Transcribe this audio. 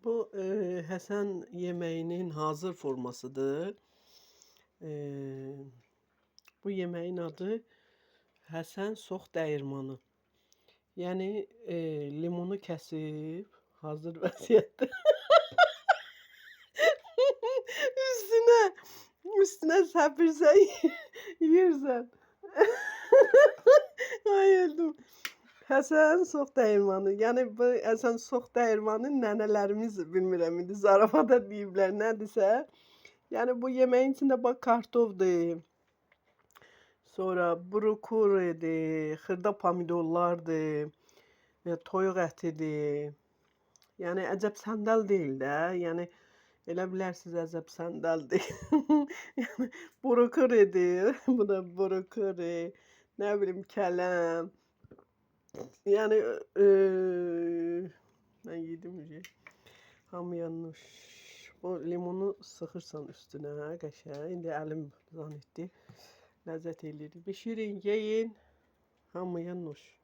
Bu Həsən yeməyinin hazır formasıdır. Bu yeməyin adı Həsən sox dəyirmanı. Yəni limonu kəsib hazır vəziyyətdə üstünə səpirsən, yeyirsən. Ay öldüm. Həsən sox dəyirmanı. Yəni bu Həsən sox dəyirmanı nənələrimiz bilmirəm indi zarafata deyiblər nədirsə. Yəni bu yeməyin içində bax kartofdur. Sonra brokolidir, xırda pomidorlardır, toyuq ətidir. Yəni əcəb səndəl deyil də. Yəni elə bilərsiniz əcəb səndəldir. Yəni brokolidir. Bu da brokoli. Nə bilim kələm. Yəni mən yedim. Hamıya nuş. Bu limonu sıxırsan üstünə qəşəng. İndi əlim zan etdi. Ləzzət eləyir. Bişirin, yeyin. Hamıya nuş.